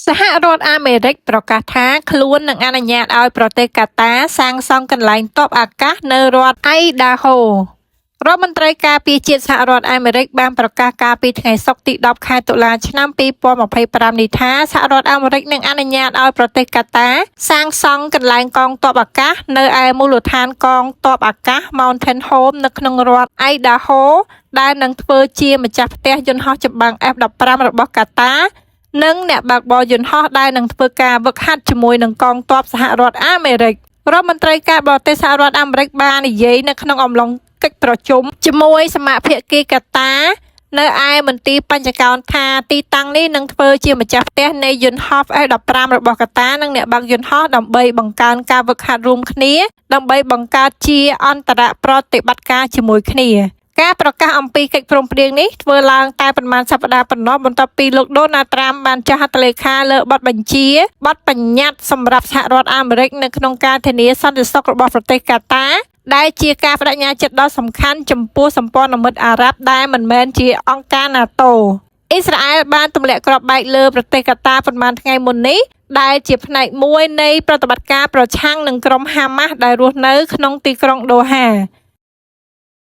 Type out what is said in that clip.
សហរដ្ឋអាមេរិកប្រកាសថាខ្លួននឹងអនុញ្ញាតឲ្យប្រទេសកាតាសាងសង់កន្លែងទ័ពអាកាសនៅរដ្ឋអៃដាហូរដ្ឋមន្ត្រីការពារជាតិសហរដ្ឋអាមេរិកបានប្រកាសកាលពីថ្ងៃសុក្រទី10ខែតុលាឆ្នាំ2025នេះថាសហរដ្ឋអាមេរិកនឹងអនុញ្ញាតឲ្យប្រទេសកាតាសាងសង់កន្លែងកងទ័ពអាកាសនៅឯមូលដ្ឋានកងទ័ពអាកាស Mountain Home នៅក្នុងរដ្ឋ Idaho ដែលនឹងធ្វើជាម្ចាស់ផ្ទះយន្តហោះចម្បាំង F-15 របស់កាតា និងអ្នកបើកបរយន្តហោះដែលនឹងធ្វើការហ្វឹកហាត់ជាមួយនឹងកងទ័ពសហរដ្ឋអាមេរិករដ្ឋមន្ត្រីការបរទេសសហរដ្ឋអាមេរិកបាននិយាយនៅក្នុងអំឡុងកិច្ចប្រជុំជាមួយសមាភាគីកាតានៅឯមន្ទីរបញ្ចកោណថាទីតាំងនេះនឹងធ្វើជាម្ចាស់ផ្ទះនៃយន្តហោះ F-15 របស់កាតានិងអ្នកបើកយន្តហោះដើម្បីបង្កើនការហ្វឹកហាត់រួមគ្នាដើម្បីបង្កើតជាអន្តរប្រតិបត្តិការជាមួយគ្នាការប្រកាសអំពីកិច្ចព្រមព្រៀងនេះធ្វើឡើងតែប៉ុន្មានសប្តាហ៍ប៉ុណ្ណោះបន្ទាប់ពីលោកដូណាល់ត្រាំបានចុះហត្ថលេខាលើបទបញ្ជាបទបញ្ញត្តិសម្រាប់សហរដ្ឋអាមេរិកនៅក្នុងការធានាសន្តិសុខរបស់ប្រទេសកាតាដែលជាការប្តេជ្ញាចិត្តដ៏សំខាន់ចំពោះសម្ព័ន្ធមិត្តអារ៉ាប់ដែលមិនមែនជាអង្គការ NATO អ៊ីស្រាអែលបានទម្លាក់គ្រាប់បែកលើប្រទេសកាតាប៉ុន្មានថ្ងៃមុននេះដែលជាផ្នែកមួយនៃប្រតិបត្តិការប្រឆាំងនឹងក្រុមហាម៉ាស់ដែលរស់នៅក្នុងទីក្រុងដូហា។